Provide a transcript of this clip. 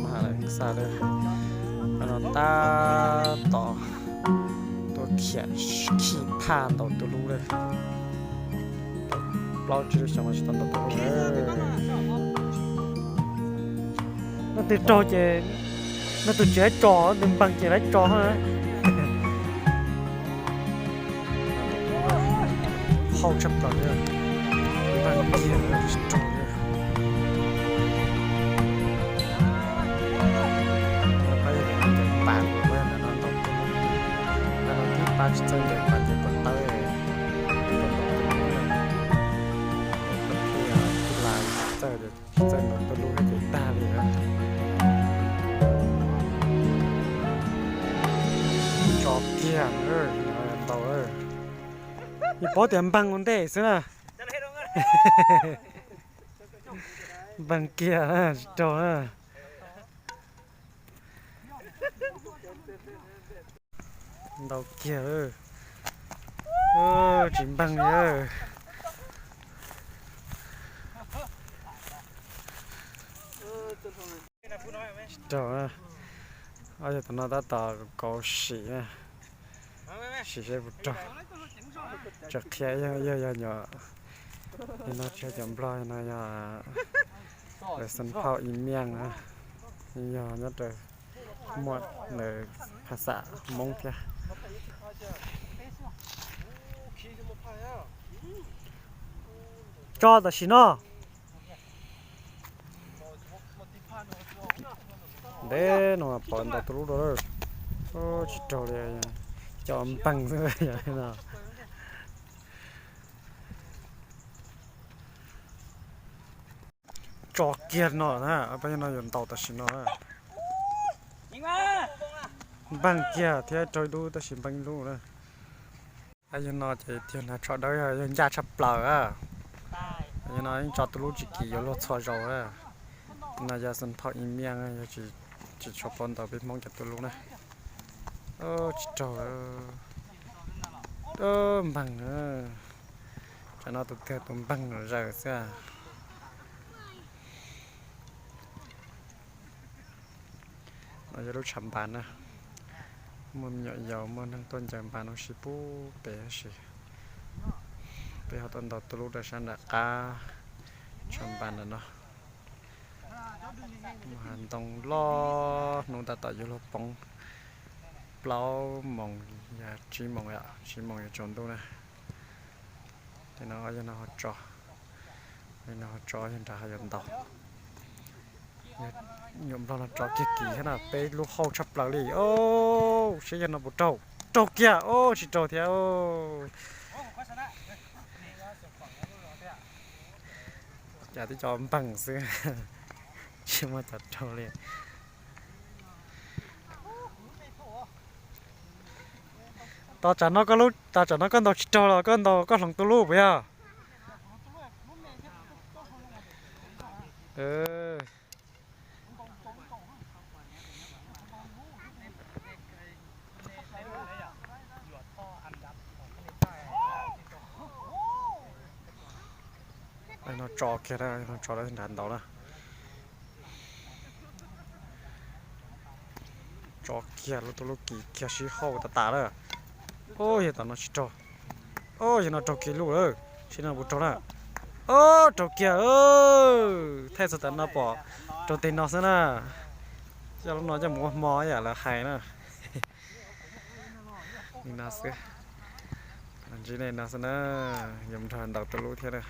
Mas xa lawm, no tab tom tuaj khiav khi phaj ntaus tus lub lawm. Plaub tsib lub xyoo los tsis tau ntaus tus lub lawm. Leej twg raug ces leej twg tsis laib tso, leej twg npeeg ces laib tso na. Hauj tshaj plaws li, npeeg kiag tsis raug li. Pab yog cov pas no ntaus tus lub, no tib pab tsis txawj ncaws pas ces pov tawb. Tij las txawj, txawj ntaus tus lub ces tag li. Tso kiag, ntaus, yeej paub tias npeeg ua ntej xwb na. Npeeg kiag na, tsis raug na. Ntaus kiag, tsis npeeg li. Tsis raug. Ob yawg tom no tab tom kauv sim na, sim seb puas raug. Tseem qhia yog, yog, yog nyuam, no tsis yog cov Nplog no, yog lawv xeem phauj Ib Miaj na, yog nyob rau muaj lawv phas xam Hmoob thiab. Tso tam sim no. Ntev no pom ntaus tus lub dua lawm, tsis raug li, cov npeeg xwb no. Tso kiag no na, pab no yuav ntaus tam sim no. Npeeg kiag thiab raug ib lub tab sis npeeg ib lub na. Yog no ces tiag na, tso dawb yog ncaj tshaj plaws. Yog no yeej tso tus lub tsis kim yuav luag txhua zaus. No yog xeem phauj Ib Miaj, yog tsis tshua paub ntaus peb Hmoob cov tus lub na. Tsis raug, npeeg. Tsam no tus twg tus npeeg zaws xwb. No yog lub tshav npas na. Muaj me nyuam yaus muaj neeg tuaj ncaws npas no sib pub pem tab sis peb ho tuaj ntaus tus lub rau sab nram qab tshav npas ntawm no. Muaj hav ntoo loj, hnub tab tom yuav luag poob, plaub moos yog tsib moos, tsib moos yuav tsaus ntuj na. Ces no yog no ho tso, no ho tso yog nrad ho yuav ntaus. Nyuam nplog no tso kiag kim thiab no, peb lub hauj tshaj plaws li. Seb yog no puas raug, raug kiag, tsis raug thiab. Cas twb cov npeeg xwb, tsis muaj cov raug li. Tos tsam no koj lub, tos tsam no koj ntaus tsis raug los koj ntaus koj hloov tus lub puas yog? No tso kiag, no tso nrad ntaus na. Tso kiag lub tus lub kim kiag sib hauj tas tas lawm. Yog tom no tsis raug. Yog no raug kiag lub lawm, seb no puas raug na. Raug kiag. Thaij txog tam no pom raug teg no xwb na. Coj lub no coj mus ua hmo ib yam lawv hais na. Li no xwb. Ntsib nej no xwb na, yuav mus nrog ntaus tus lub thiab na.